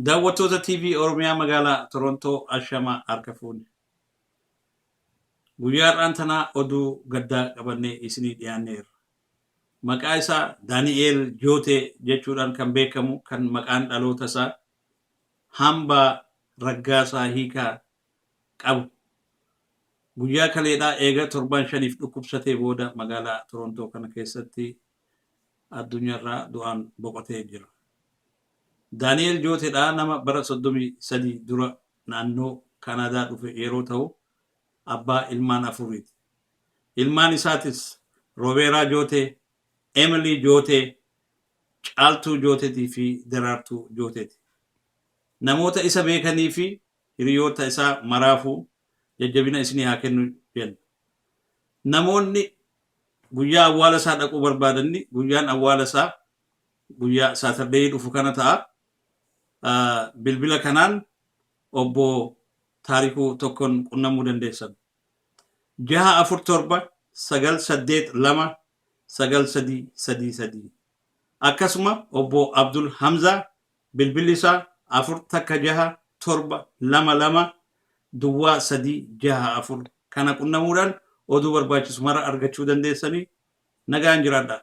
Daawwattoota TV Oromiyaa magaalaa Torontoo ashamaa harka fuune. Guyyaa har'aan tanaa oduu gaddaa qabannee isinii dhiyaanneerra. Maqaa isaa Daani'eel Jootee jechuudhaan kan beekamu kan maqaan dhaloota isaa Hambaa Raggaasaa Hiikaa qabu. Guyyaa kaleedhaa eega torbaan shaniif dhukkubsatee booda magaalaa Torontoo kana keessatti addunyaarraa du'aan boqotee jira. Daani'eel Jooteedhaa nama bara 33 dura naannoo Kaanaadaa dhufe yeroo ta'u abbaa ilmaan afuriiti. Ilmaan isaatis Roobeeraa Jootee, Emilii Jootee, Caaltuu Jooteetii fi Daraartuu Jooteeti. Namoota isa beekanii fi hiriyoota isaa maraafuu jajjabina isinii haa kennu jenna. Namoonni guyyaa awwaala isaa dhaquu barbaadanni guyyaan awwaala isaa guyyaa Saturday dhufu kana ta'a. Bilbila kanaan obbo Taarikuu tokkon qunnamuu dandeessan. 647 982 9333. Akkasuma obbo Abdul Hamzaa bilbilli isaa 4 takka 6 7 2 2 duwwaa 3 6 4 kana qunnamuudhaan oduu barbaachisu mara argachuu dandeessanii nagaan jiraadhaa.